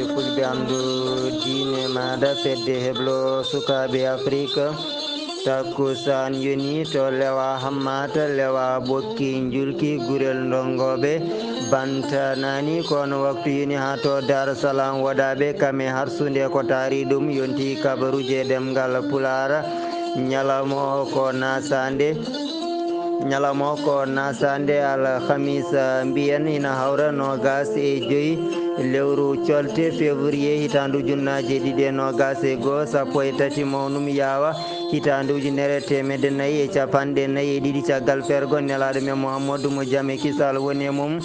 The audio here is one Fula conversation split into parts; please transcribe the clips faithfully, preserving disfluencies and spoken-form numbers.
Fulɓe anndu diine maaɗa fedde heblo sukaaɓe Afrik. Takkusaan yoni to Lewa Hammata, Lewa Bokki Njulki, Gurel Ndonngooɓe Banta nani, kono waktu yoni haa to Dar Salam waɗaaɓe kame harsunde ko taari ɗum yonti kabaruuje ɗemngal Pulaar. Ñalawma o ko nasaande. Ñalawma o ko nasaande alhamisa mbiyen ina hawra noogas e joy lewru colte février hitaande ujunnaaje ɗiɗi e noogas e goo, sappo e tati mawnum yaawa hitaande ujunere teemedde nayi e capanɗe nayi e ɗiɗi caggal fergo nelaaɗo men Muhammadu mo jam e kisal woni e mum.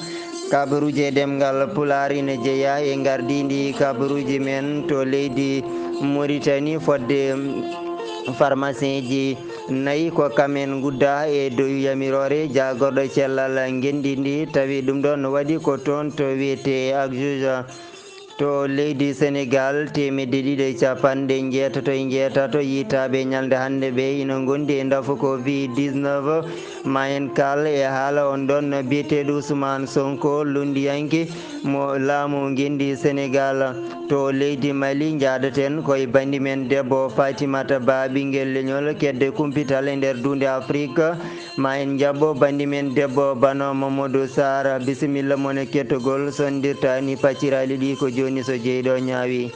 Kabaruuje ɗemngal Pulaar ina jeyaa e ngardiindi kabaruuji men to leydi Moritani fodde farmasiiji nayi ko kamen ngudda e dow yamiroore jaagorɗo cellal ngenndi ndi, tawi ɗum ɗon no waɗi ko toon to wiyetee Agjuja to leydi Senegal, teemedde ɗiɗi e capanɗe njeetato e njeetato yiytaaɓe ñalnde hannde ɓe ina ngondi e ndafu covid dix-neuf. Ma en kaal e haala on ɗon biyeteeɗo Ousmane Sonko, lunndiyanke mo laamu ngenndi Senegal. To leydi Mali, njahdaten ko e banndi men debbo Fatimata Ba, ɓinngel leñol kedde kumpital e nder duunde Afrik. Ma en njaɓɓo banndi men debbo Bano Mamadou Sarr. Bisimilla mon e kettogol, sonndirtaani pacciraali ɗi ko jooni so jeyɗo ñaawi.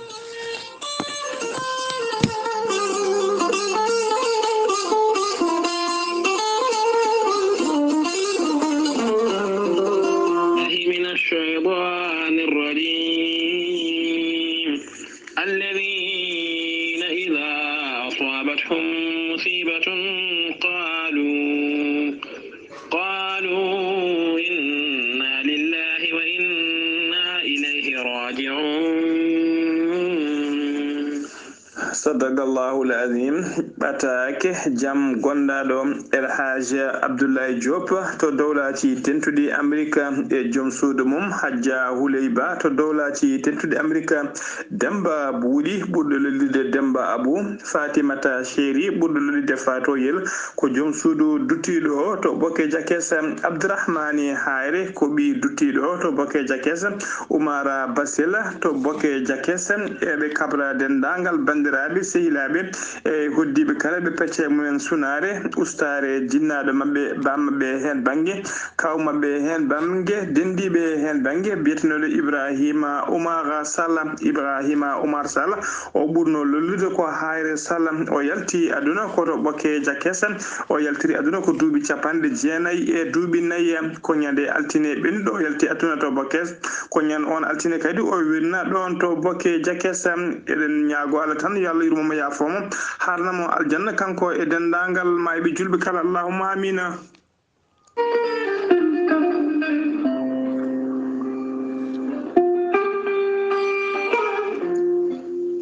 الله من الشيطان الرجيم. الذين إذا أصابتهم مصيبة قالوا، قالوا إنا لله وإنا إليه راجعون. Sadaqallahul azim. Ɓataake jam gondaaɗo El Hadj Abdoulaye Diop to dowlaaji tentuɗi Amerika e joom suudu mum Hajja Huley Ba to dowlaaji tentuɗi Amerika. Demba Buuɗi ɓurɗo lollude Demba Abu, Fatimata Chéri ɓurɗo lollude Fatoyel ko joom suudu duttiiɗo o to Boke Jakes, Abdourahmani Hayre ko ɓii duttiiɗo o to Boke Jakes, Umara Basila to Boke Jakes, eɓe kabra denndaangal banndiraaɓe, sehilaaɓe e hoddiiɓe kala ɓe pecce mumen sunaare, ustaare, jinnaaɗo maɓɓe, baa maɓɓe heen bannge, kaw maɓɓe heen bannge, denndiiɓe heen bannge, biyetenooɗo Ibrahima Umar Sall. Ibrahima Umar Sall, o ɓurno lollude ko Hayre Sall. O yalti aduna ko to Boke Jakes. O yaltiri aduna ko duuɓi capanɗe jeenayi e duuɓi nayi. Ko ñande altine ɓennuɗo o yalti aduna to Boke. Ko ñande on altine kadi o wirna ɗon to Boke Jakes. Eɗen ñaago Allah tan yo Allah yurmo mo, yaafo mo, harna mo aljanna kanko e denndaangal maayɓe julɓe kala. Allahumma amina.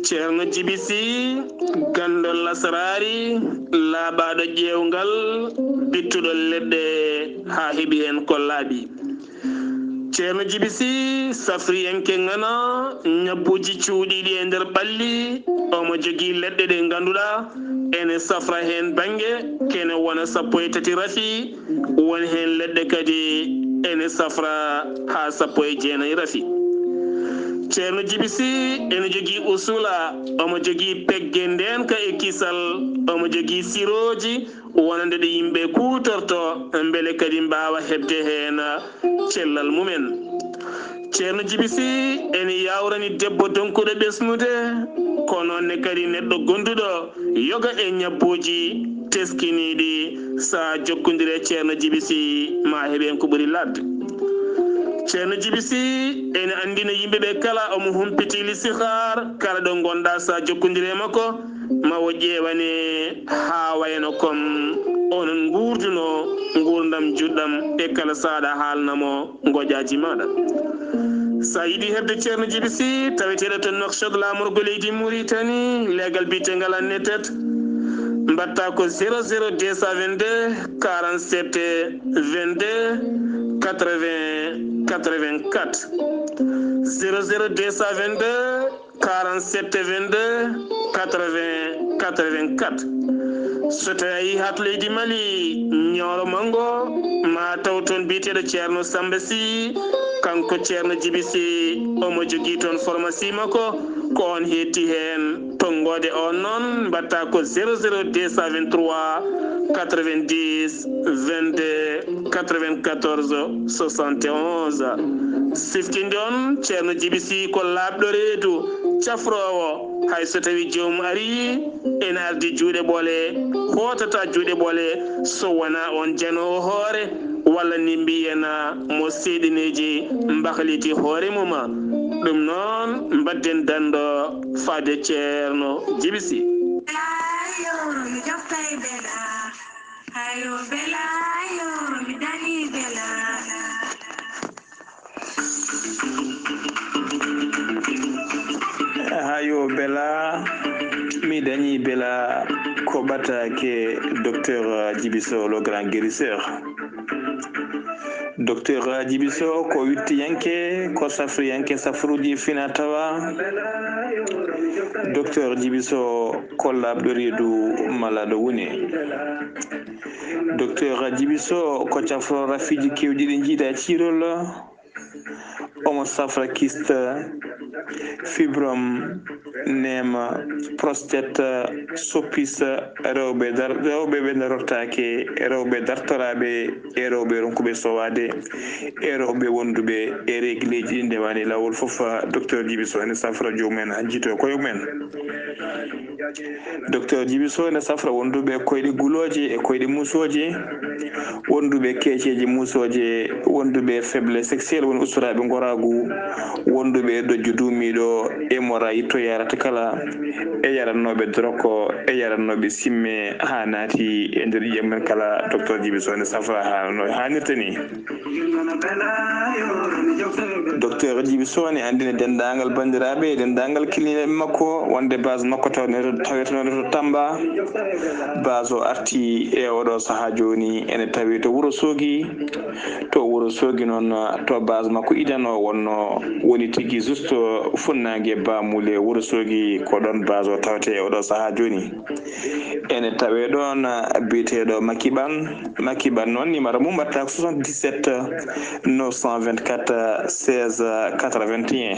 Ceerno Jibi Si, ganndo lasaraari, laaɓaaɗo ƴeewngal, bittuɗo leɗɗe haa heɓi heen ko laaɓi. Ceerno Jibi Si, safriyanke ŋana, ñabbuuji cuuɗiiɗi e nder ɓalli, omo jogii leɗɗe ɗe ngannduɗaa ene safra heen bannge, kene wona sappo e tati rafi, won heen leɗɗe kadi ene safra haa sappo e jeenayi rafi. Ceerno Jibi Si ene jogii usula, omo jogii pegge ndeenka e kisal, omo jogii sirooji wonande ɗe yimɓe kuutorto, mbele kadi mbaawa heɓde heen cellal mumen. Ceerno Jibi Si ene yaawrani debbo donkuɗo ɓesnude, ko noon ne kadi neɗɗo gonduɗo yoga e ñabbuuji teskiniiɗi. Sa jokkondire Ceerno Jibi Si, ma heɓ heen ko ɓuri laaɓde. Ceerno Jibi Si ene anndina yimɓe ɓe kala omo humpiti listihar, kala ɗo ngonɗa sa jokkondire makko, ma o ƴeewane haa wayno kon onon nguurduno nguurndam juɗɗam e kala saaɗa haalna mo ngoƴaaji maaɗa. Sa yiɗi heɓde Ceerno Jibi Si, taweteeɗo to Nouakchott, laamorgo leydi Mauritanie, leegal biyeteegal Annetet, mbaɗta ko zéro zéro deux cent vingt-deux quarante-sept vingt-deux quatre-vingts quatre-vingt-quatre. Zéro zéro deux cent vingt-deux quarante-sept vingt-deux quatre-vingts quatre-vingt-quatre. So tawi a yii haa to leydi Mali, ñooro manngo, ma taw toon biyeteeɗo Ceerno Samba Sy, kanko Ceerno Jibi Sy, omo jogii toon pharmacie makko, ko on heetti heen. Tonngoode on noon, mbaɗta ko zéro zéro deux cent vingt-trois quatre-vingt-dix vingt-deux quatre-vingt-quatorze soixante et onze. Siftinde on, Ceerno Jibi Sy ko laaɓɗo reedu, cafroowo, hay so tawi joomum arii, ene ardi juuɗe ɓole, hootata juuɗe ɓole, so wonaa on janoowo hoore, walla ni mbiyen mo seeɗineeji mbahliti hoore mum. Ɗum noon, mbaɗden danndo faade Ceerno Jibi Sy. Ayo, mi joftay bela. Ayo, bela, ayo, mi dani bela. Ayo, bela, mi dani bela, ko ɓataake, Docteur Jibi Sow, le grand guérisseur. Docteur Jibi Sow ko wittiyanke, ko safriyanke safruuji fina tawa. Docteur Jibi Sow ko laaɓɗo reedu malaaɗo woni. Docteur Jibi Sow ko cafro rafiiji keewɗi ɗi njiida ciirol. Omo safra kyste, fibrome, neema, prostate, soppis, rewɓe dar-, rewɓe ɓe darortaake, rewɓe dartoraaɓe, e rewɓe ronkuɓe sowaade, e rewɓe wonduɓe e reegileeji ɗi ndewani laawol fof, Docteur Jibi Sow ene safra joomum en, jito koye mum en. Docteur Jibi Sow ene safra wonduɓe koyɗe gulooje e koyɗe muusooje, wonduɓe keeceeje muusooje, wonduɓe faiblesse sexuelle, woni ustoraaɓe ngoraagu, wonduɓe e ɗojju duumiiɗo, e mora yitto yarata kala, e yarannooɓe doroko, e yarannooɓe simme, haa naati e nder ƴiiƴam men kala, Docteur Jibi Sow ene safra haa no haanirta ni. Docteur Jibi Sow ene anndina denndaangal banndiraaɓe e denndaangal kiliniiɓe makko wonde base makko taw-, tawetenoɗo to Tamba. Base o arti e oɗo sahaa jooni ene tawi to Wuro Soogi. To Wuro Soogi noon, to base makko idano wonno woni tigi juste funnaange Bamule Wuro Soogi, ko ɗoon base o tawete e oɗo sahaa jooni. Ene tawe ɗoon, ah, biyeteeɗo Makiban. Makiban noon, numéro mum mbaɗta ko soixante-dix-sept neuf cent vingt-quatre seize quatre-vingt-un.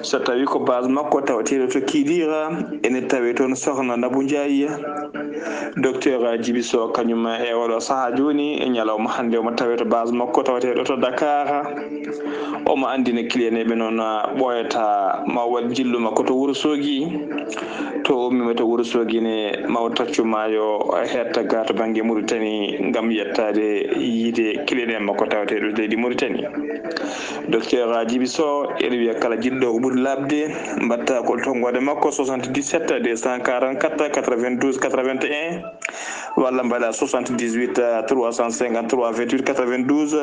So tawi ko base makko tawateeɗo to Kidira, ene tawe toon Sokhna Nabou Ndiaye. Docteur Djiby Sow, kañum e oɗo sahaa jooni, e ñalawma hannde, omo tawe to base makko tawateeɗo to Dakar. Omo anndina kiliyaneeɓe noon, ɓooyata ma waɗ njillu makko to Wuro Soogi. To o ummiima to Wuro Soogi ne, ma o taccu maayo, o heetta ga to bannge Mauritanie ngam yettaade yiide kiliyanee makko tawateeɗo leydi Mauritanie. Docteur Djiby Sow ene wiya kala jiɗɗo ko ɓuri laaɓde, mbaɗta ko tonngoode makko soixante-dix-sept deux cent quarante-quatre quatre-vingt-douze quatre-vingt-un. Walla mbaɗa soixante-dix-huit trois cent cinquante-trois vingt-huit quatre-vingt-douze.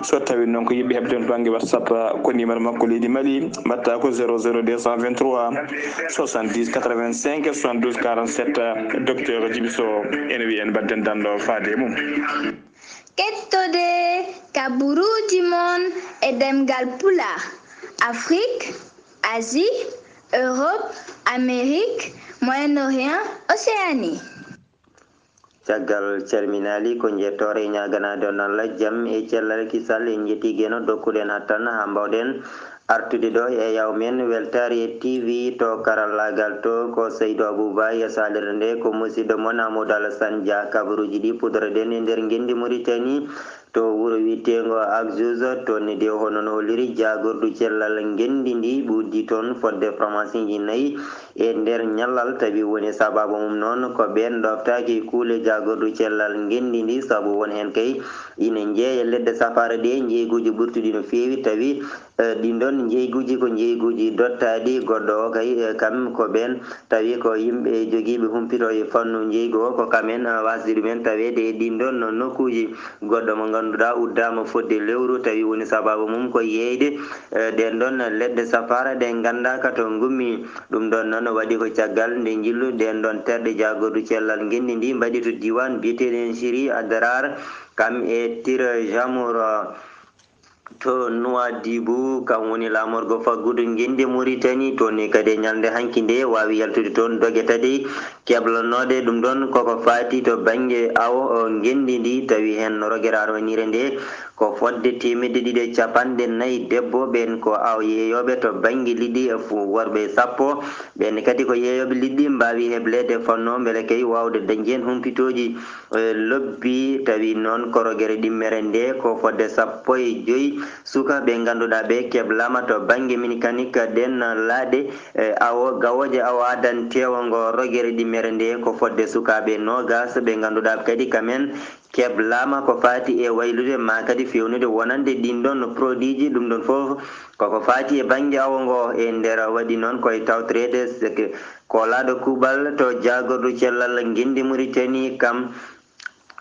So tawi noon ko yiɗɓe heɓde bannge WhatsApp, ko numéro makko leydi Mali, mbaɗta ko zéro zéro deux cent vingt-trois soixante-dix quatre-vingt-cinq soixante-douze quarante-sept. Docteur Djiby Sow ene wiya en mbaɗden danndo faade e mum. Kettode kaburuuji mon e ɗemngal Pulaar, Afrik, Asie, Europe, Amérique, Moyen-Orient, Océanie. Caggal calminaali, ko njettoore e ñaaganaade on Allah jam e cellal kisal. En njettii geeno dokkuɗen hattan haa mbaawɗen artude ɗo e yaw men Weltaare T V. To karallaagal to ko Seydou Abouba, e saalirde nde ko musiɗɗo mon Amadou Alassane Dia. Kabaruuji ɗi puɗɗoreɗen e nder ngenndi Mauritanie, to wuro wiyeteengo Agzouz, toon ne de hono no holliri jaagordu cellal ngenndi ndi ɓuuɗdi toon fodde pharmacienji nayi e nder ñallal. Tawi woni sababu mum noon ko ɓeen ɗoftaaki kuule jaagordu cellal ngenndi ndi, sabu won heen kay ina njeeya leɗɗe safaara ɗe njeyguuji ɓurtuɗi no feewi. Tawi, eh, ɗin ɗoon njeyguuji ko njeyguuji dottaaɗi. Goɗɗo o kay, eh, kam ko ɓeen tawi ko yimɓe jogiiɓe humpito e fannu njeygu o, ko kam en, eh, waasde ɗum en taweede e ɗin ɗoon nokkuuji. Goɗɗo mo ngannduɗaa uddaama fodde lewru, tawi woni sababu mum ko yeeyde, eh, ɗeen ɗoon leɗɗe safaara ɗe nganndaaka to ngummi. Ɗum ɗoon noon waɗi ko caggal nde njillu ɗeen ɗoon terɗe jaagordu cellal ngenndi ndi mbaɗi to diiwaan biyeteeɗo en Siri Adrar, kam e Tira Jamour to Nouadhibou, kam woni laamorgo faggudu ngenndi Mauritanie. Toon ne kadi e ñalnde hanki nde waawi yaltude toon doge tati Keblanoode ɗum ɗon koko faati to bannge awo ngenndi ndi, tawi heen rogere arwaniire nde ko fodde teemedde ɗiɗi e capanɗe nayi debbo, ɓeen ko awo yeeyooɓe to bannge liɗɗi, e fu-, worɓe sappo, ɓeen kadi ko yeeyooɓe liɗɗi, mbaawi hebleede fannu mbele kay waawde dañde heen humpitooji, e, lobbi, tawi noon ko rogere ɗimmere nde ko fodde sappo e joy suka ɓe ngannduɗaa ɓe keblaama to bannge minikanik ɗeen laaɗe, e, awo gawooje awo adanteewo ngo rogere ɗimmere nde ko fodde sukaaɓe noogas ɓe ngannduɗaa kadi kamen keblaama ko faati e waylude ma kadi fewnude wonande ɗin ɗon produitji, ɗum ɗon fof koko faati e bannge awo ngo. E nder waɗi noon koye tawtoreede sek-, koolaaɗo kuuɓal to jaagordu cellal ngenndi Muritani kam,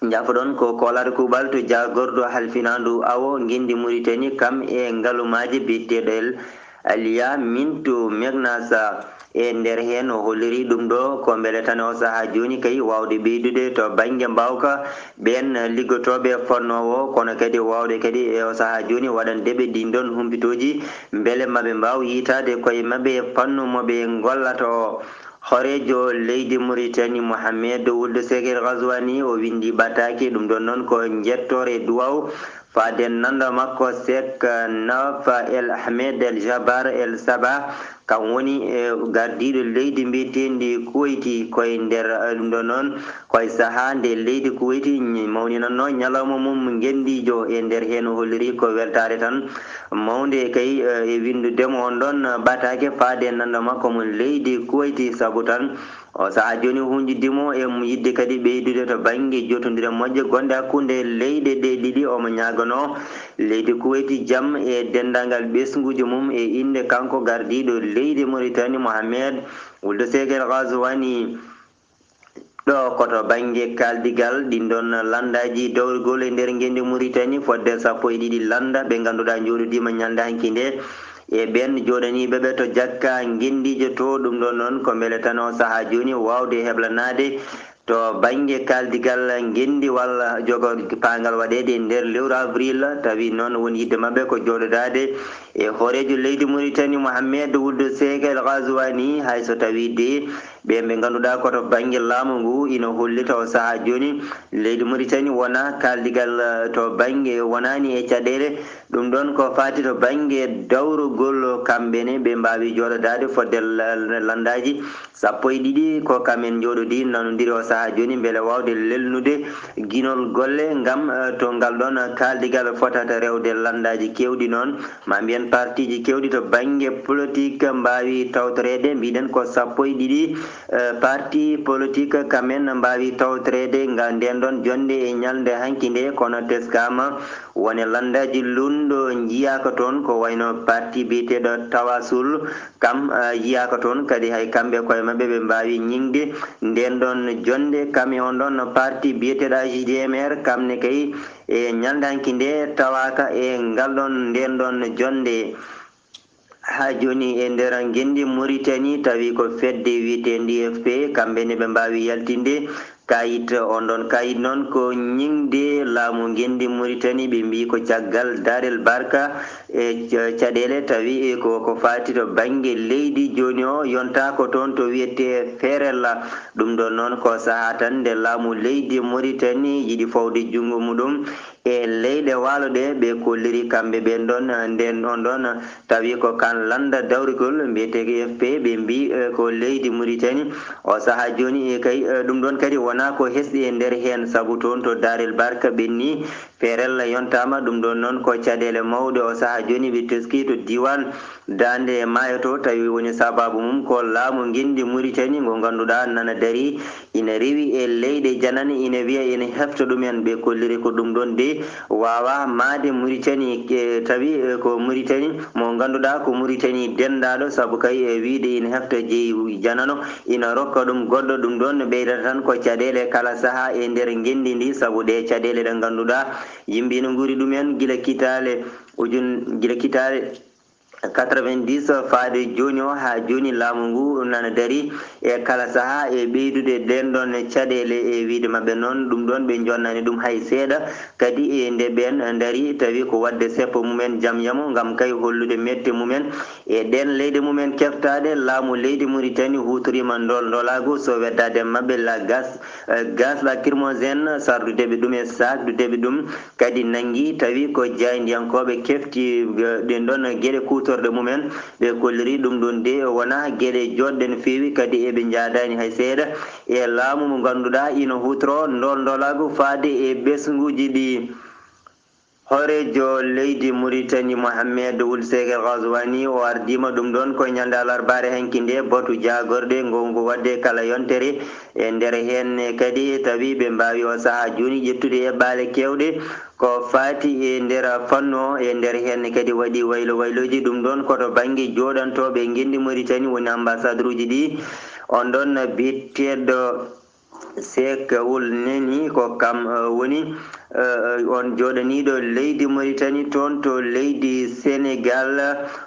njafoɗon ko koolaaɗo kuuɓal to jaagordu halfinaandu awo ngenndi Muritani kam e ngalumaaji biyeteeɗo El Aliya Mintu Megnasa. E nder heen o holliri ɗum ɗo ko mbele tan o sahaa jooni kay waawde ɓeydude to bannge mbaawka ɓeen liggotooɓe fonnoowo, kono kadi waawde kadi e o sahaa jooni waɗande ɓe ɗin ɗon humpitooji mbele maɓe mbaaw yiitaade koye maɓɓe e fannu mo ɓe ngollata o. Hooreejo leydi Muritani Mohamed Wuld Seek El Ghazouani o winndi ɓataake, ɗum ɗon noon ko njettoore duwaw faade nanndo makko Seek Nawaf El Ahmed El Jabbar El Sabah, kam woni, e, gardiiɗo leydi mbiyeteendi Kuwayti koye nder, e, ɗum ɗon noon koye sahaa nde leydi Kuwayti ñ-, mawninannoo ñalawma mum ngenndiijo. E nder heen o holliri ko weltaare tan mawnde kay, e, e winndude mo on ɗon ɓataake faade e nanndo makko mo leydi Kuwayti, sabu tan o sahaa jooni hunjidii mo e mo yiɗde kadi ɓeydude to bannge jotondire moƴƴe gonɗe hakkunde leyɗe ɗe ɗiɗi. Omo ñaaganoo leydi Kuwayti jam e denndaangal ɓesnguuji mum e innde kanko gardiiɗo leydi Muritani Mohamed Wuld Seek El Ghazouani. Ɗo ko to bannge kaaldigal ɗin ɗon lanndaaji dawrugol e nder ngenndi Muritani, fodde sappo e ɗiɗi lannda ɓe ngannduɗaa njooɗodiima ñalnde hanki nde e ɓeen jooɗaniiɓe ɓe to jakka ngenndiijo to. Ɗum ɗon noon ko mbele tan o sahaa jooni waawde heblanaade to bannge kaaldigal ngenndi walla jogo paangal waɗeede e nder lewru avril, tawi noon woni yiɗde maɓɓe ko jooɗodaade e hooreejo leydi Muritani Mohamed Wuld Seek El Ghazouani, hay so tawii de ɓe ɓe ngannduɗaa ko to bannge laamu ngu ina hollita o sahaa jooni leydi Muritani wona kaaldigal, eh, to bannge wonaani e caɗeele. Ɗum ɗon ko faati to bannge dawrugol kamɓe ne ɓe mbaawi jooɗodaade fodde la-, lanndaaji sappo e ɗiɗi ko kamen njooɗodii nanondiri o sahaa jooni mbele waawde lelnude ginol golle ngam, eh, to ngal ɗon kaaldigal fotata rewde lanndaaji keewɗi noon. Ma mbiyen partiiji keewɗi to bannge politik mbaawi tawtoreede, mbiɗen ko sappo e ɗiɗi, eh, parti politik kamen mbaawi tawtoreede nga ndeen ɗon jonnde e ñalnde hanki nde, kono teskaama wone lanndaaji lunndo njiyaaka toon, ko wayno parti biyeteeɗo Tawasul kam, eh, yiyaaka toon, kadi hay kamɓe koye maɓɓe ɓe mbaawi ñiŋde ndeen ɗon jonnde, kam e on ɗon parti biyeteeɗo A J D M R, kam ne kay e ñalnde hanki nde tawaaka e ngal ɗon, ndeen ɗon jonnde. Haa jooni e nder ngenndi Muritani, tawi ko fedde wiyeteende U F P, kamɓe ne ɓe mbaawi yaltinde kaayit, on ɗon kaayit noon ko ñiŋde laamu ngenndi Muritani, ɓe mbii ko caggal Daarel Barka e ca-, caɗeele, tawi ko, ko faati to bannge leydi jooni o yontaako toon to wiyetee Ferella. Ɗum ɗon noon ko sahaa tan nde laamu leydi Muritani yiɗi fawde junngo muɗum e leyɗe waalo ɗe, ɓe kolliri kamɓe ɓeen ɗon, nden on ɗon tawi ko kan lannda dawrugol mbiyetee F P, ɓe mbii, eh, ko leydi Muritani. O sahaa jooni, eh, kay, eh, ɗum ɗon kadi wonaa ko hesɗi e nder heen, sabu toon to Daarel Barka ɓenni, Ferella yontaama. Ɗum ɗon noon ko caɗeele mawɗe. O sahaa jooni ɓe teski to diiwaan Daande e maayo to, tawi woni sabaabu mum ko laamu ngenndi Muritani ngo ngannduɗaa nana darii, ina rewi e leyɗe janane, ina wiya ina hefta ɗumen. Ɓe kolliri ko ɗum ɗon de waawaa maayde Muritani, e, tawi, e, ko Muritani mo ngannduɗaa ko Muritani denndaaɗo, sabu kay e wiyde ina hefta jeyi janano, ina rokka ɗum goɗɗo. Ɗum ɗon ɓeydata tan ko caɗeele kala sahaa e nder ngenndi ndi, sabu ɗe caɗeele ɗe ngannduɗaa yimɓe ina nguuri ɗumen gila kitaale ujun-, gila kitaale quatre-vingt-dix faade jooni o, haa jooni laamu ngu nana darii e kala sahaa e ɓeydude ɗeen ɗoon caɗeele. E wiyde maɓɓe noon, ɗum ɗoon ɓe njonnaani ɗum hay seeɗa. Kadi e nde ɓeen ndarii, tawi ko waɗde seppo mumen jam yamo ngam kay hollude mette mumen e ɗeen leyɗe mumen keftaaɗe, laamu leydi Muritani huutoriima ndool ndolaagu, so weddaade maɓɓe la gas, eh, gaz lacrymogène, sardude ɓe ɗum e saakdude ɓe ɗum. Kadi nanngi tawi ko jaayndiyankooɓe kefti, eh, ɗeen ɗoon geɗe kuutorɗe mumen. Ɓe kolliri ɗum ɗoon de wonaa geɗe jooɗɗe no feewi, kadi eɓe njaadaani hay seeɗa e laamu mo ngannduɗaa ina huutoroo ndool ndolaagu faade e ɓesnguuji ɗi. Hooreejo leydi Muritani, Mohamed Wul Seek El Ghazouani, o ardiima ɗum ɗoon ko ñalnde alarbaare hanki nde, batu jaagorɗe ngowngu waɗde kala yontere. E nder heen kadi tawi ɓe mbaawi o sahaa jooni ƴettude e ɓaale keewɗe ko faati e nder fannu o. E nder heen kadi waɗi waylo waylooji, ɗum ɗoon ko to bannge jooɗantooɓe ngenndi Muritani woni ambassadeur uji ɗi. On ɗoon biyeteeɗo Seek Wul Neni ko kam, eh, woni, eh, on jooɗaniiɗo leydi Muritani toon to leydi Senegal.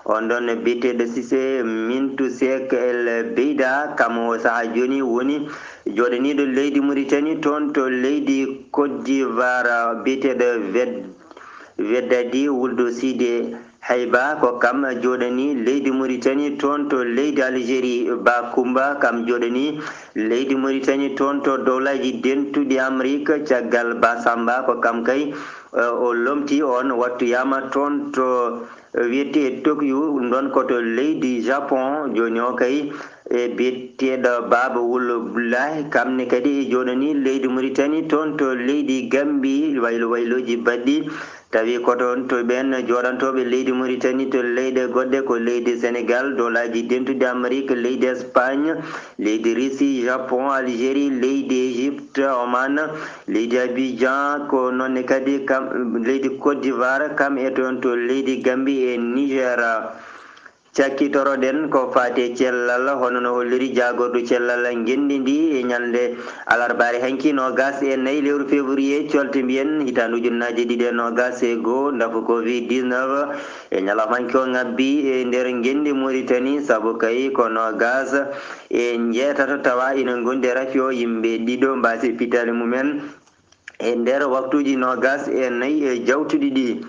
On ɗoon biyeteeɗo Sise Mintu Seek El Beyda, kam o sahaa jooni woni jooɗaniiɗo leydi Muritani toon to leydi Côte d'Ivoire, biyeteeɗo Ved-, Veddadi Wuldu Sidi Hayba, ko kam jooɗanii leydi Muritani toon to leydi Algérie. Ba Kumba, kam jooɗanii leydi Muritani toon to Dowlaaji Dentuɗi Amrik. Caggal Ba Samba, ko kam kay, eh, o lomtii, on wattoyaama toon to, eh, wiyetee Tokyo, ɗum ɗoon ko to leydi Japon. Jooni o kay, e biyeteeɗo Baaba Wul Abdullahi, kam ne kadi e jooɗanii leydi Muritani toon to leydi Gambi, waylo waylooji baɗɗi. Tawi ko toon to ɓeen jooɗantooɓe leydi Muritani to leyɗe goɗɗe ko leydi Senegal, Dowlaaji Dentuɗi Amerik, leydi Espagne, leydi Russie, Japon, Algérie, leydi Égypte, Oman, leydi Abidjan, ko noon ne kadi kam, leydi Côte d'Ivoire, kam e toon to leydi Gambi e Niger. Cakkitoroɗen ko faati e cellal, hono no holliri jaagordu cellal ngenndi ndi e ñalnde alarbaare hanki, noogaas e nayi lewru février, colte mbiyen, hitaande ujunnaaje ɗiɗi e noogaas e goo, ndafu covid dix-neuf e ñalawma hanki o ŋabbi e nder ngenndi Muritani, sabu kay ko noogaas e njeetato tawa ina ngondi e rafi o, yimɓe ɗiɗo mbaasi e pitaali mumen e nder waktuuji noogaas e nayi e jawtuɗi ɗi.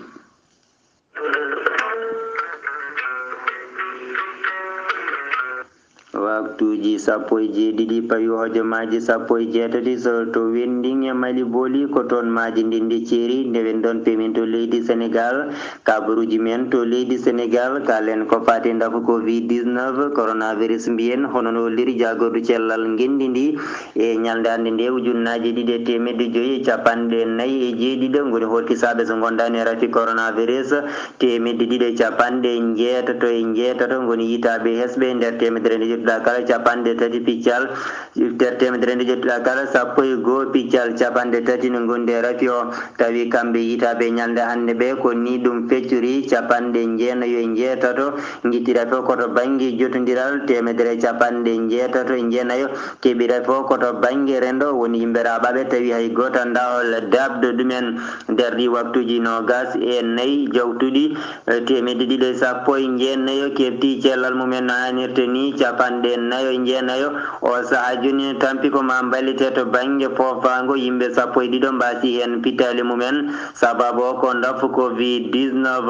Waktuuji sappo e jeeɗiɗi pawi hojomaaji sappo e jeetati so to Wending e Mali Boli, ko toon maaji ndin ndi ceeri. Nde wen ɗon pemin to leydi Senegal, kabaruuji men to leydi Senegal, kaalen ko faati e ndafu covid dix-neuf, coronavirus mbiyen, hono no holliri jaagordu cellal ngenndi ndi. E ñalnde hannde nde, ujunnaaje ɗiɗi e teemedde joyi e capanɗe nayi e jeeɗiɗo ngoni horkisaaɓe so ngondaani e rafi coronavirus, teemedde ɗiɗi e capanɗe njeetato e njeetato ngoni yitaaɓe hesɓe e nder teemedere nde jottuɗaa kala capanɗe tati piccal, nder teemedere nde jottuɗaa kala sappo e goo piccal capanɗe tati no ngondi e rafi o. Tawi kamɓe yitaaɓe ñalnde hannde ɓe ko ni ɗum feccori, capanɗe jeenayo e njeetato ngitti rafi o ko to bannge jotondiral, teemedere capanɗe njeetato e jeenayo keɓi rafi o ko to bannge renndo, woni yimɓe raaɓaaɓe tawi hay gooto anndaa hol daabɗo ɗumen. Nder ɗi waktuuji noogaas e nayi jawtuɗi, eh, teemedde ɗiɗi e sappo e jeenayo keɓti cellal mumen no haanirta ni, capanɗe nayo e jeenayo. O sahaa jooni tampi ko ma mballite to bannge foofaango, yimɓe sappo e ɗiɗo mbaasi heen pitaali mumen. Sababu o ko ndafu covid dix-neuf.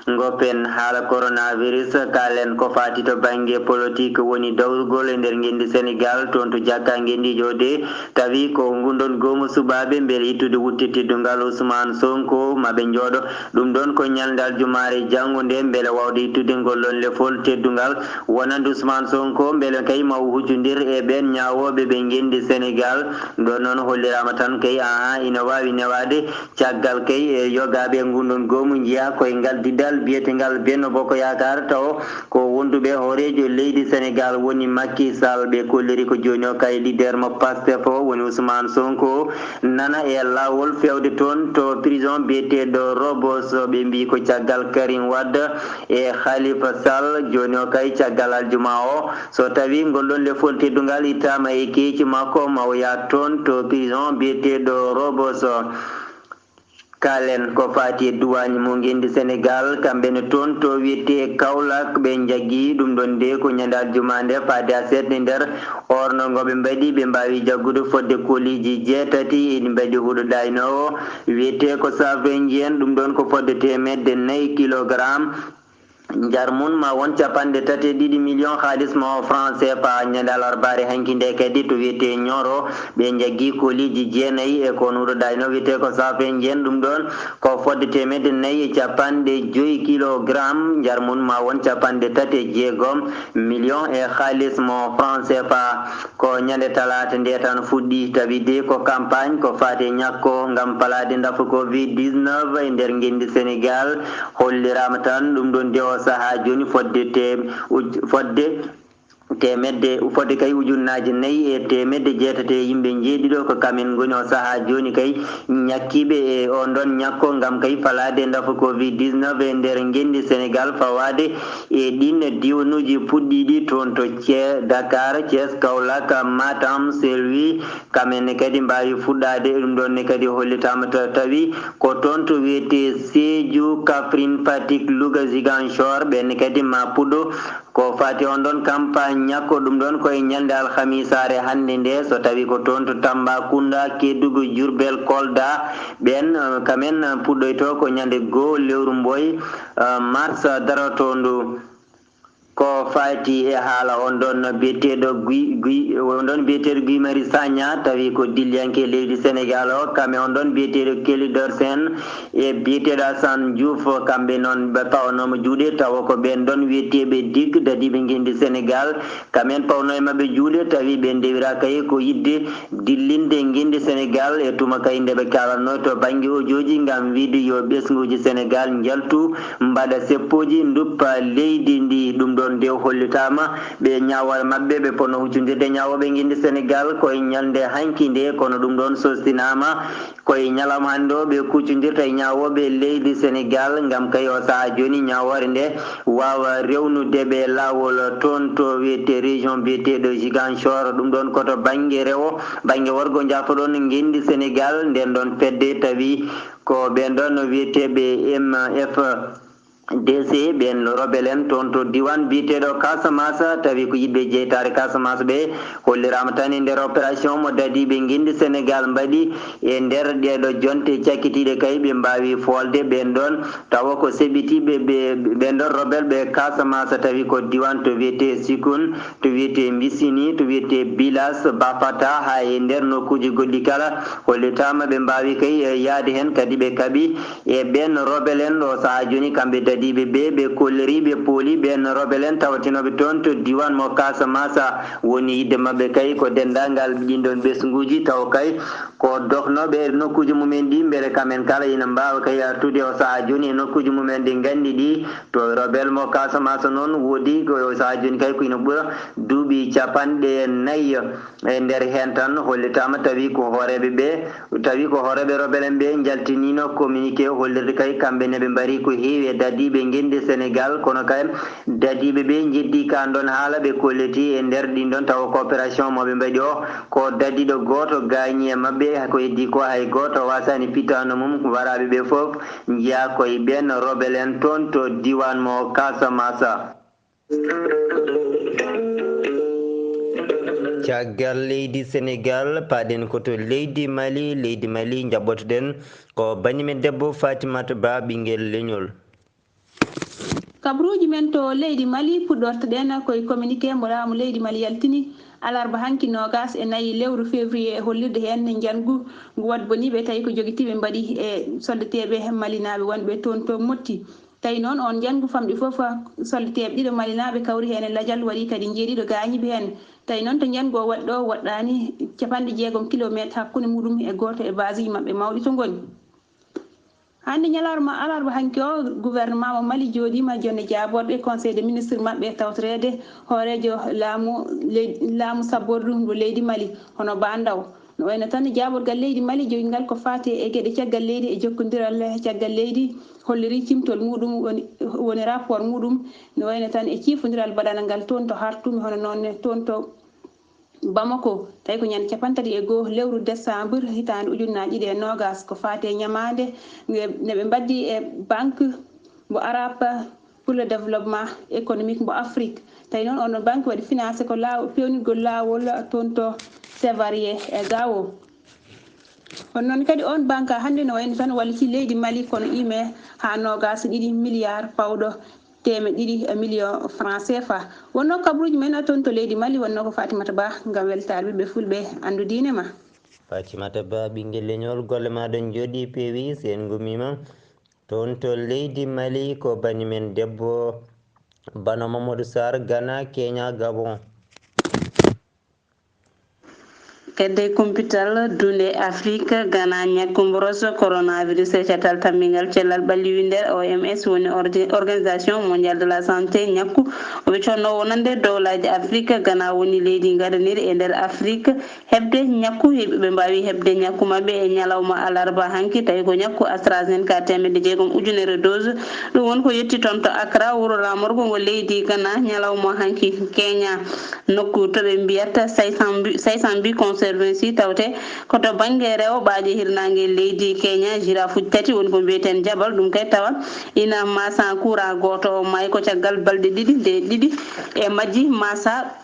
Ngoppen haala coronavirus, kaalen ko faati to bannge politik woni dawrugol e nder ngenndi Senegal, toon to jakka ngenndiijo o de, tawi ko ngundon goomu suɓaaɓe mbele ittude wutte teddungal Ousmane Sonko, ma ɓe njooɗo. Ɗum ɗoon ko ñalnde aljumaare janngo nde, mbele waawde ittude ngol ɗoon lefol teddungal wonande Ousmane Sonko, mbele kay ma o huccondir e ɓeen ñaawooɓe ɓe ngenndi Senegal. Ɗoon noon holliraama tan kay, ahan, ina waawi newaade. Caggal kay e yogaaɓe e ngun ɗon goomu njiyaa koye ngal diɗal biyetengal Benno Bokk Yaakaar, tawo ko wonduɓe hooreejo leydi Senegal woni Macky Sall. Ɓe kolliri ko jooni o kay leader mo Pastef o woni Ousmane Sonko nana e laawol feewde toon to prison biyeteeɗo Rebeuss. Ɓe mbii ko caggal Karim Wade e Khalifa Sall. Jooni o kay caggal aljuma o, so tawi ngol ɗon lefol teddungal ittaama e keeci makko, ma o yaha toon to prison biyeteeɗo Rebeuss. Kaalen ko faati e duwaañ mo ngenndi Senegaal, kamɓe ne toon to wiyetee Kaolack, ɓe njaggi ɗum ɗoon de ko ñande aljuma nde faade a seeɗa nder ornongo ɓe mbaɗi, ɓe mbaawi jaggude fodde koliiji jeetati, eɗi mbaɗi huɗo ɗaynoowo wiyetee ko safre njiyen, ɗum ɗoon ko fodde teemedde nayi kilogaram. Njar mum ma won capanɗe tati e ɗiɗi million haalis mo franc C F A. Ñande alarbaare hanki nde kadi to wiyetee Nioro, ɓe njaggi koliiji jeenayi e ko nuɗo ɗayno wiyetee ko safre njiyen, ɗum ɗoon ko fodde teemedde nayi e capanɗe joyi kilogram. Njar mum ma won capanɗe tati e jeegom million e haalis mo franc C F A. Ko ñande talaata nde tan fuɗɗi, tawi de ko campagne ko faati e ñakko ngam falaade ndafu covid dix-neuf e nder ngenndi Senegaal. Holliraama tan ɗum ɗoon de o sahaa jooni fodde te-, uj-, fodde teemedde, fodde kay ujunnaaje nayi e teemedde jeetati e yimɓe njeeɗiɗo ko kamen ngoni o sahaa jooni kay ñakkiiɓe e on ɗoon ñakko ngam kay falaade ndafu covid dix-neuf e nder ngenndi Senegaal fawaade e ɗiin diwanuuji puɗɗiiɗi toon to Thie-, Dakar, Thiès, Kaolack, Matam, Saint-Louis. Kamen ne kadi mbaawi fuɗɗaade, ɗum ɗoon ne kadi hollitaama ta-, tawi ko toon to wiyetee Sédhiou, Kaffrine, Fatick, Louga, Ziguinchor, ɓeen ne kadi ma puɗɗo ko faati on ɗoon campagne ñakko, ɗum ɗoon ko e ñalnde alhamisaare hannde nde, so tawi ko toon to Tambacounda, Kédougou, Diourbel, Kolda, ɓeen, eh, kamen puɗɗoyto ko ñande goo lewru mboy, eh, mars darotoondu. Ko faati e haala on ɗoon biyeteeɗo Guy, Guy, on ɗoon biyeteeɗo Guy Marius Sagna, tawi ko dilliyanke leydi Senegaal o, kam e on ɗoon biyeteeɗo Clédor Sène e biyeteeɗo Assane Diouf, kamɓe noon ɓe pawanooma juuɗe, tawa ko ɓeen ɗoon wiyeteeɓe dig dadiiɓe ngenndi Senegaal, kam en pawno e maɓɓe juuɗe, tawi ɓe ndewiraaka e ko yiɗde dillinde ngenndi Senegaal e tuma kay nde ɓe kaalatnoo to bannge ojooji ngam wiide yo ɓesnguuji Senegaal njaltu, mbaɗa seppooji, nduppa leydi ndi. Ɗum ɗoon nde hollitaama ɓe ñaawoore maɓɓe, ɓe ponno huccondirde ñaawooɓe ngenndi Senegaal ko e ñalnde hanki nde, kono ɗum ɗoon sostinaama ko e ñalawma hannde o ɓe kuccondirta e ñaawooɓe leydi Senegaal ngam kay o sahaa jooni ñaawoore nde waawa rewnude ɓe laawol toon to wiyetee région biyeteeɗo Ziguinchor. Ɗum ɗoon ko to bannge rewo, bannge worgo, njaafoɗon ngenndi Senegaal, ndeen ɗoon fedde tawi ko ɓeen ɗoon no wiyeteeɓe M F D C, ɓeen rebel en toon to diiwaan biyeteeɗo Casamance, tawi ko yiɗɓe jeytaare Casamance ɓe holliraama tan e nder opération mo dadiiɓe ngenndi Senegaal mbaɗi e nder ɗeeɗo jonte cakkitiiɗe kay ɓe mbaawi foolde ɓeen ɗoon, tawa ko seɓitiiɓe ɓe, ɓeen ɗoon rebel ɓe Casamance, tawi ko diiwaan to wiyetee Sikun, to wiyetee Mbisini, to wiyetee Bilas, Bafata, haa e nder nokkuuji goɗɗi kala, hollitaama ɓe mbaawi kay, eh, yahde heen, kadi ɓe kaɓi e ɓeen rebel en. Ɗo sahaa jooni, kamɓe dadiiɓe ɓe, ɓe kolliri, ɓe pooli ɓeen rebel en tawatinooɓe toon to diiwaan mo Casamance. Woni yiɗde maɓɓe kay ko denndaangal ɗiin ɗoon ɓesnguuji, tawa kay ko dognooɓe e nokkuuji mumen ɗi, mbele kamen kala ina mbaawa kay artude o sahaa jooni e nokkuuji mumen ɗi nganndi ɗi. To rebel mo Casamance noon woodi ko o sahaa jooni kay ko ina ɓura duuɓi capanɗe nayi. E nder heen tan hollitaama tawi ko hooreeɓe ɓe, tawi ko hooreeɓe rebel en ɓe njaltiniino communiqué hollirde kay kamɓe ne ɓe mbari ko heewi e dadiiɓe ngenndi Senegaal, kono kay dadiiɓe ɓe njeddii kaan ɗoon haala, ɓe kolliti e nder ɗiin ɗoon tawa ko opération mo ɓe mbaɗi o, ko dadiiɗo gooto gaañi e maɓɓe, ko heddii ko hay gooto waasaani fittaandu mum, waraaɓe ɓe fof njiyaa ko e ɓeen rebel en toon to diiwaan mo Casamance. Caggal leydi Senegaal, paaɗen ko to leydi Mali. Leydi Mali njaɓɓotoɗen ko bannge men debbo Fatimata Ba, ɓinngel leñol. Kabaruuji men to leydi Mali puɗɗortoɗen ko e communiqué mo laamu leydi Mali yaltini alarba hanki noogaas e nayi lewru février, e hollirde heen njangu ngu waɗ boniiɓe tawi ko jogitiiɓe mbaɗi e soldateeɓe malinaaɓe wonɓe toon to Motti. Tawi noon, oon njangu famɗi fof, soldateeɓe ɗiɗo malinaaɓe kawri heen e lajal, waɗi kadi njeeɗiɗo gaañiiɓe heen. Tawi noon, to njangu o waɗi ɗo, woɗɗaani capanɗe jeegom kilomeeter hakkunde muɗum e gooto e baasuuji maɓɓe mawɗi to ngoni. Hannde ñalawma alarba hanki o, gouvernement mo Mali jooɗiima jonne jaaborɗe, conseil de ministre maɓɓe, tawtoreede hooreejo laamu ley-, laamu sabbordu ndu leydi Mali, hono Ba Ndaw. No wayno tan, jaaɓorgal leydi Mali jogingal ko faati e geɗe caggal leydi e jokkondiral caggal leydi holliri cimtol muɗum, woni, woni rapport muɗum. No wayno tan e ciifondiral baɗanal ngal toon to Hartum, hono noon ne toon to, Bamako, tawi ko ñande capanɗe tati e goo lewru décembre hitaande ujunnaji ɗiɗi e noogas, ko faati e ñamaande nde ɓe mbaddi e banque mbo Arabe pour le développement économique mbo Afrique. Tawi noon on ɗon banque waɗi financé ko law-, peewnitgol laawol toon to Sévarier e Gao. Kono noon kadi on banque hannde no wayno tan walliti leydi Mali kono ime haa noogas e ɗiɗi milliard pawɗo teemeɗɗe ɗiɗi million franc C F A. Wonnoo kabaruuji men toon to leydi Mali, wonnoo ko Fatimata Ba ngam weltaare ɓiɓɓe fulɓe. Anndu diine ma. Fatimata Ba, ɓinngel leñol, golle ma ɗon njooɗi peewi, sen ngummiima toon to leydi Mali, ko banni men debbo Bano Mamadou Sarr, Ghana, Kenya, Gabon. Kedde kumpital dunde Afrique, Ghana, ñakku mboros coronavirus e catal tammingal cellal ɓalli winndere O M S, woni ordi-, Organisation Mondiale de la Santé, ñakku oɓe connoo wonande dowlaaji Afrique. Ghana woni leydi ngadaniri e nder Afrique heɓde ñakku, ɓe mbaawi heɓde ñakku maɓɓe e ñalawma alarba hanki, tawi ko ñakku AstraZeneca teemedde jeegom ujunere dose. Ɗum woni ko yetti toon to Accra, wuro laamorgo ngo leydi Ghana, ñalawma hanki. Kenya, nokku to ɓe mbiyata Saisambi, Saisambi Conservancy, tawte ko to bannge rewo ɓaaje hirnaange leydi Kenya, jirafuuji tati woni ko mbiyeten jabal, ɗum kay tawa ina masa courant gooto o maayi ko caggal balɗe ɗiɗi, nde ɗiɗi e majji masa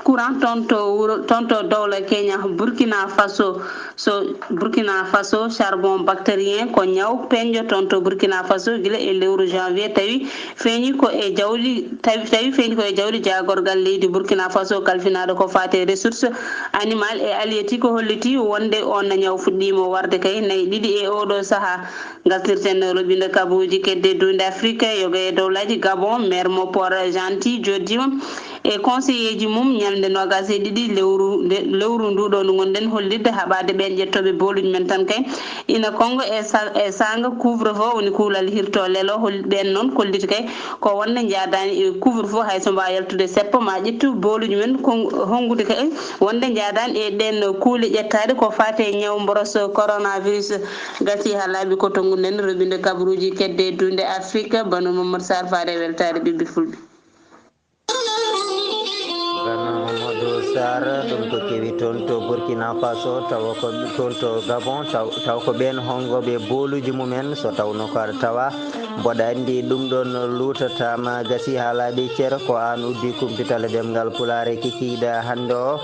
courant toon to wuro, toon to dowla Kenya. Burkina Faso, so Burkina Faso, charbon bactérien ko ñaw peeñɗo toon to Burkina Faso gila e lewru janvier, tawi feeñi ko e jawdi, tawi, tawi feeñi ko e jawdi jaagorgal leydi Burkina Faso kalfinaaɗo ko faati e ressource animal et halieutique, ko holliti wonde on ñaw fuɗɗiima warde kay nayi ɗiɗi e oɗo sahaa. Ngartirten roɓinde kabaruuji kedde dunde Afrique, yoga e dowlaaji Gabon, maire mo Port-Gentil jooɗiima e conseiller ji mum ñalnde noogas e ɗiɗi lewru, nde, lewru ndu ɗo ndu ngonɗen, hollitde haɓaade ɓeen ƴettooɓe booluuji men tan kay ina konngo e sa-, e saanga couvre-feu, woni kuulal hirto lelo, hol-, ɓeen noon kolliti kay ko wonde njaadaani e couvre-feu, hay so mbaawa yaltude seppo ma ƴettu booluuji men kon-, honngude kay wonde njaadaani e ɗeen kuule ƴettaaɗe ko faati e ñaw mboros coronavirus. Gasi haa laaɓi ko to ngonɗen roɓinde kabaruuji kedde dunde Afrique, Bano Mamadou Sarr, faade e weltaare ɓiɓɓe fulɓe. Bano Mamadou Sarr, ɗum ko kewi toon to Burkina Faso, tawa ko toon to Gabon, taw, taw ko ɓeen honngooɓe booluuji mumen, so tawnoo ko aɗa tawa, mboɗa anndi ɗum ɗoon luutataama. Gasi haa laaɓi, Ceer, ko aan uddi kumpital ɗemngal Pulaar e kikiiɗe hannde o.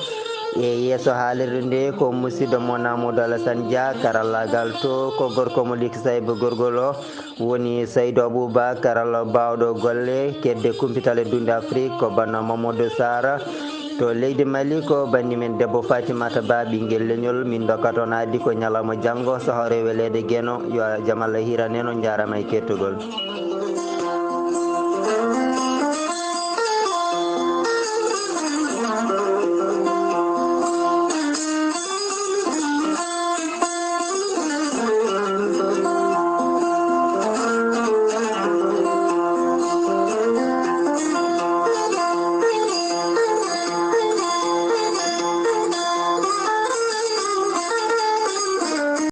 E yeeso haalirde nde ko musidɗo mon Amadou Alassane Dia, karallaagal to ko gorko mo Likisayba gorgol o. Woni Saydou Aboubacar, baawɗo golle kedde kumpital e dunde Afrique, ko Bano Mamadou Sarr. To leydi Mali ko banndi men debbo Fatimata Ba, ɓinngel leñol. Min ndokkat on addi ko ñalawma janngo, so hawre weleede Geno. Yo jam Allah hiran en, on njaaraama e kettugol.